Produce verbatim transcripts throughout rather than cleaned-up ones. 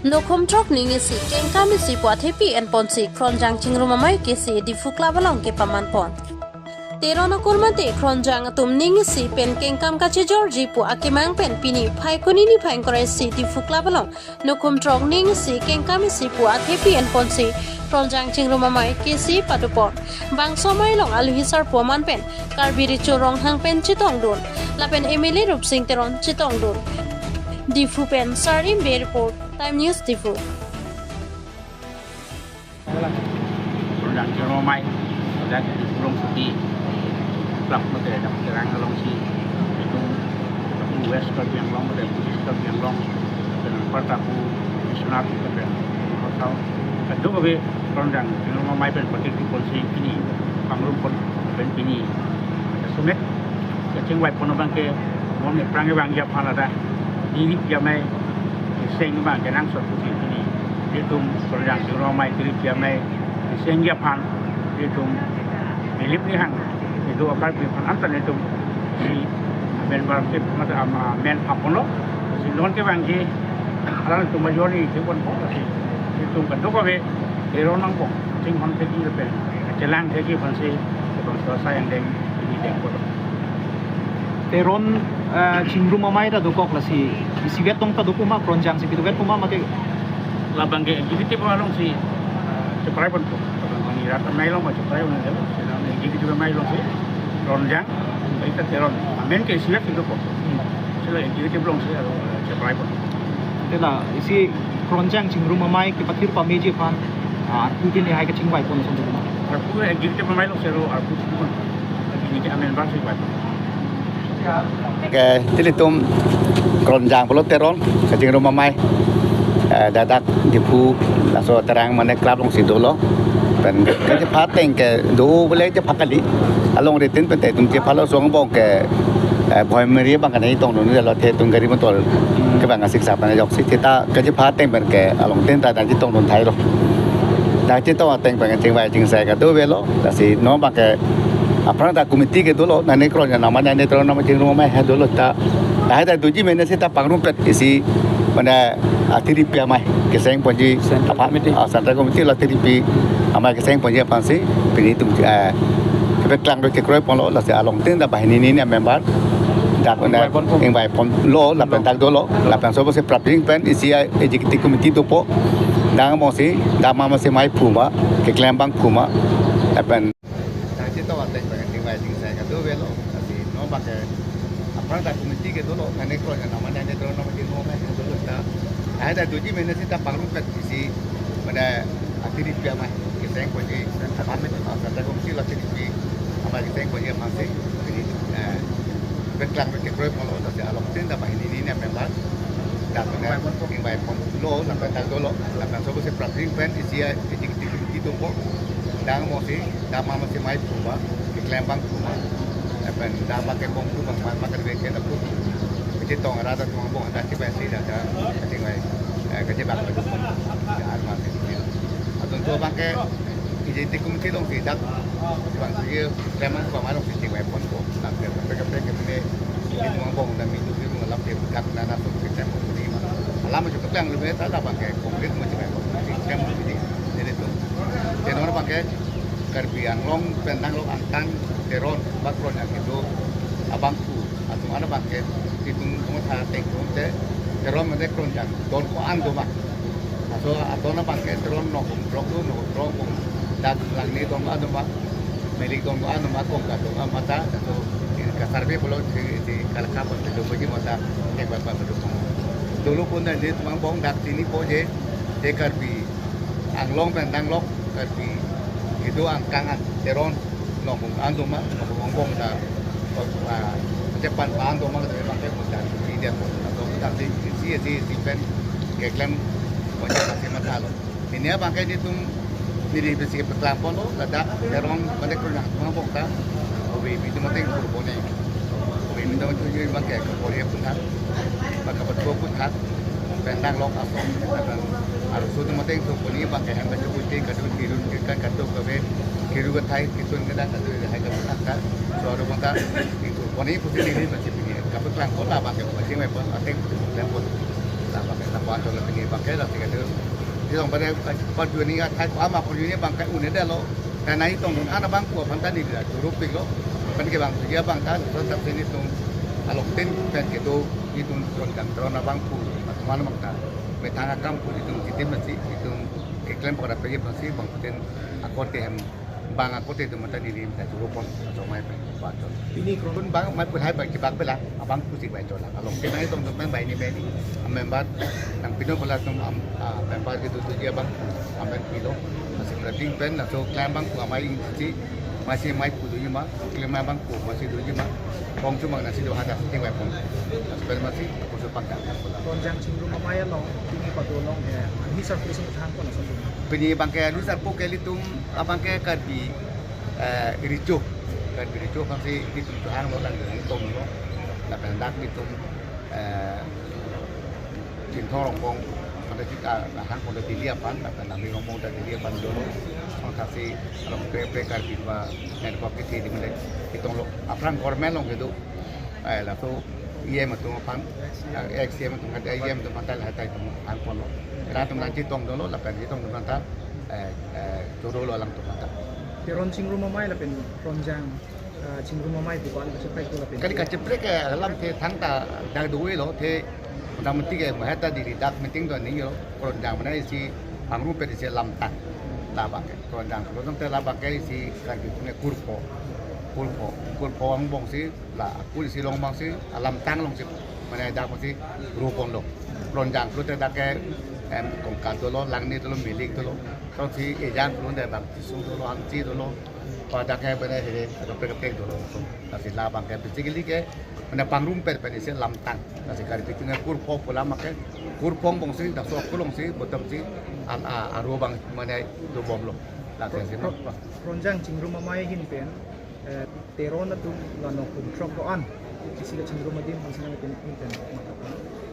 Nokhum throk ning isi kengkam isi pu athepi enponsi Kronjang Chingrum Amei kesi Diphu Club along kepaman pon. Teron akur mate Kronjang atum ning isi pen kengkam kachejorji pu akemang pen pini Phaikuni niphai ingkoi ra isi Diphu Club along Nokhum throk ning isi kengkam isi pu athepi enponsi Kronjang Chingrum Amei kesi padopon. Bangso amei along alohi sarpo aman pen Karbi Recho Ronghang pen chetongdun. Lapen M L A Rupsing Teron chetongdun. Diphu pen Sarim Bey report, Time News Diphu. Kronjang Chingrum Amei, dak di Pulong Suti, Club mate dak Terang alongsi, itum West Karbi Anglong mate East Karbi Anglong, pen partaku Biswanath pen Kosau, kadokave Kronjang Chingrum Amei pen patir ponsi pini pangrum pon pen pini sumek kachingvai pon abangke, mon eprang evang ya phan ada, nini ya amei seng abangke nangsot pusi pini itum Kronjang Chingrum Amei tiri ya amei seng ya phan itum Dilip Nihang itum akar pi phan anta itum si amen bar ke mata ama men apon lo, si non kevangji alang itum major ni si pon pon si itum kadokave Teron nangpo, chinghon thekji lapen chelang thekji aphansi, itum suasai angdeng ini dengpo. Teron, eh, Chingrum Amei ta dokok lasi, isivet tong ta dopo ma, Kronjang si pituvet po ma, mate? Labangke executive alongsi, eh, cheprai ponpo. Labang bang irat amei along ma cheprai ponpo. Sila executive amei alongsi, Kronjang, ita Teron. Amen ke isivet si dopo. Hmm. Sila executive alongsi, eh, cheprai ponpo. Tela, isi Kronjang Chingrum Amei kepathir pameji aphan, ah, arpu pini hai kachingvai pon ason dopo ma? Arpu executive amei alongsi ro arpu chingvai pon. Ini ke amen bar si vai. Ke, ilitum Kronjang pulo Teron, kachingrum amei. Eh, dak dak Diphu, laso Terang mane club alongsi dolo. Pen kachepha ateng ke do bole chepha kali. Alongritin pen te itum chepha laso angbong ke, eh, Bhoi Meri abang kanai tongdun lo, te itum gari motor kevang asik sa pen ajoksi. Seta kachepha ateng pen ke along tin ta dak chetongdun thailo. Dak chetong ateng pen chingvai chingsai kadovelo. Lasi non abangke aphrang ta committee ke dolo, nane Kronjang nama, nane Teron nama Chingrum Amei ha dolo ta. Lahai ta doji mene seta pangrumpet isi, mane, atiri pi amei keseng ponji Central aphan, Committee. Ah, Central Committee la tiri pi amei keseng ponji aphansi pini itum, eh, kepeklang do chekroi ponlo, lasi along tin ta banghini ni member dak, ingvai pon, ingvai ponlo, lapen dak dolo, lapen sobo se prapjing pen isi, eh, Executive Committee dopo, dak mongsi, dak mama si amei phu ma, keklem abang phu ma, lapen dak chetong ateng pen chingvai chingsai kadovelo, lasi non abangke aphrang ta committee ke dolo, nane Kronjang nama, nane Teron nama Chingrum Amei dolo ta. Lahai ta doji mene seta pangrumpet isi, mane, atiri pi amei keseng ponji, aphan, ah, Central Committee la tiri pi amei keseng ponji aphansi, ini, eh, kepeklang do chekroi ponlo, lasi along tin ta banghini ni member dak, mane, ingvai ponlo, lapen dak dolo, lapen sobo se prapjing pen isi, eh, Executive Committee dopo, dak mongsi, dak mama si amei phu ma, keklem abang phu ma, lapen dak abangke bong tu bang ma, ma kadokave ke dak phu. Kachetong arat atum angbong dak chevangsi dak, dak kachingvai, eh, kachevang dak phu. Ya, arma se. Atum tu abangke, Executive Committee alongsi dak bang si keklem abang phu ma alongsi chingvai ponpo. Dak ke, ke, ke, ke, ke, itum angbong dak mi tu, itum alam ke dak nana so keklem pon pini ma. Alam jo kepeklang lo ta dak abangke complete ma chingvai pon. Keklem pon pini. Jadi tu. Tenon abangke Karbi Anglong pen nanglok angtan Teron ba Kronjang kedo abangphu atum an abangke itum tong tha tengkung te Teron mane Kronjang don ko-an do ma. Laso adon abangke Teron Nokhum throk do, Nokhum throk, dak Langni don ko-an do ma, Melik don ko-an do ma, Kongka don ko-an ma ta, laso ka survey pulo si, si kalaka pon kedo paji ma ta, ek bar bar kedo pon. Dolo pon dan di tumang bong dak chinipo je, je Karbi Anglong pen nanglok Karbi kedo angtan an Teron Nokhum an do ma, Nokhum angbong ta, ah, chepan pa an do ma, kata abangke mo ta, si dia ko, atau kita si, si, si, si pen keklem pon ja si mathalo. Pini abangke itum neli besi petlang ponlo, ladak Teron mane Kronjang tumang bong ta, ove itum ateng pur pone. Ove itum ateng abangke kapore puthak, baka betul puthak, pen nanglok asom, lapen arloso atum ateng tu poni abangke hem kachekuti, kadun kirun kirkan, kadokave kiru kathai, kitun kedang, kadokave hai kaputhak ta. So, aro abang ta, itum poni pusi neli masih pini, kapeklang pon abangke, masih me pon, ateng pusi peklang pon. Abangke, Wan tong pini abangke la tiga tu. Di tong pada pajuni athai ko ama pajuni abangke un-edetlo. Karena itong dun ana abangphu aphan ta neli la choro piklo. Pen ke abang tuja abang ta so tak sini tung alok tin pen kedo itum Kronjang Teron abangphu. Matuman abang ta. Methang akam phu itum chitim masi itum keklem pora pegi masi abang tin akorte hem bang akorte itum mata neli ta choro pon so mai pen. Wan tong. Pini Kron bang mai pulhai bang chibak bela abangphu si bai tola. Along ke nai tong tong bai ni bai ni. Amember nang pino bola tum am, ah, member ke tutu dia abang amen pilo. Masih berarti pen laso klem abangphu amai ing si masih mai phu dujima, klem abangphu masih dujima. Kong cuma nasi do hada sitting bai pun. Masih pen masih aku supak dah bola. Kronjang Chingrum Amei along, pini pado along, eh, anhi sar puri sung thang pon asam dun. Pini abangke anhi sar po ke ilitum abangke Karbi, eh, Recho. Karbi Recho aphan si ilitum hanglo lang tonglo. Lapen dak ilitum, eh, Chinthong Rongbong, pada kita hang pada Delhi aphan, lapen Nami Rongbong ta Delhi aphan dolo. Song kasi along pe pe Karbi ba network ke di mele itonglo. Aphrang government along kedo. Eh, laso E M atum aphan, eh, ex E M atum kata E M atum aphan ta lahai ta itum hang ponlo. Latum nangchetong dolo, lapen itum atum ta, eh, eh, chorolo alangtum ta. Teron Chingrum Amei lapen Kronjang, eh, Chingrum Amei pu ko-an kacheprek do lapen. Kali kacheprek ke alam the thangta dak do-elo the, motamoti ke maheta di dak meeting do ni yo, Kronjang mane isi pangrum pen isi lamtang. Labangke Kronjang, Kronjang te labangke isi Karbi atum ke kurpho. Kurpho, kurpho angbong si la, kuli si long abang si, alamtang along si, mane dak si, ro ponlo. Kronjang pulote dak ke, em, Kongkat dolo, Langni dolo, Milik dolo. Tong si ejang pulote bang Tisung dolo, Hamchi dolo. Pada ke mane he, kaprek kaprek dolo. Tong, lasi labangke basically ke, mane pangrum pen pen isi lamtang. Lasi Karbi atum ke kurpho pu alam ke, kurpho angbong si, dak so kulong si, bottom si, an a, aro abang mane dobomlo. Lasi si no. Kronjang Chingrum Amei ahin pen, eh, Teron atum la nong kumthrok do-an. Isi kachingrum adim aphan si nangtum pen matha.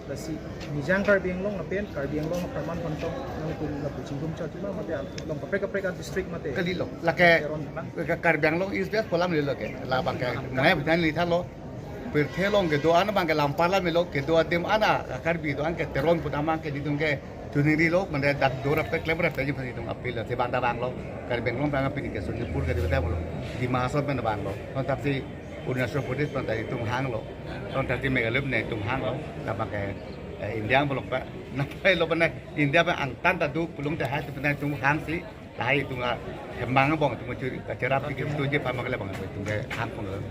Lasi Nijang Karbi Anglong lapen Karbi Anglong apharman aphan tong nangtum lapu chingrum chot ma mate along kaprek kaprek a-district mate. Kalilo. Lake Teron abang. Ka-, Karbi Anglong East West pu alam lilo ke. Labangke. Mai bhutan li thalo. Pirthe along kedo-an abangke lam parla melo kedo adim ana Karbi do-an ke Teron pu adim abangke itum ke chuningrilo, mane dak do rap klem rap ji phan itum appeal si bang ta vanglo, Karbi Anglong abang pini ke Sonitpur ke di beta lo, Dima Hasao pen vanglo, kontak si Arunachal Pradesh pen ta itum hanglo, kontak si Meghalaya pen itum hanglo, ta abangke, eh, India bolok pa, na pai lo pen India pen angtan ta do pulote hai tu pen itum hang si, lahai itum a, hemang abang itum churi, kacherap di ke tu je pa Meghalaya abang itum ke hang ponlo.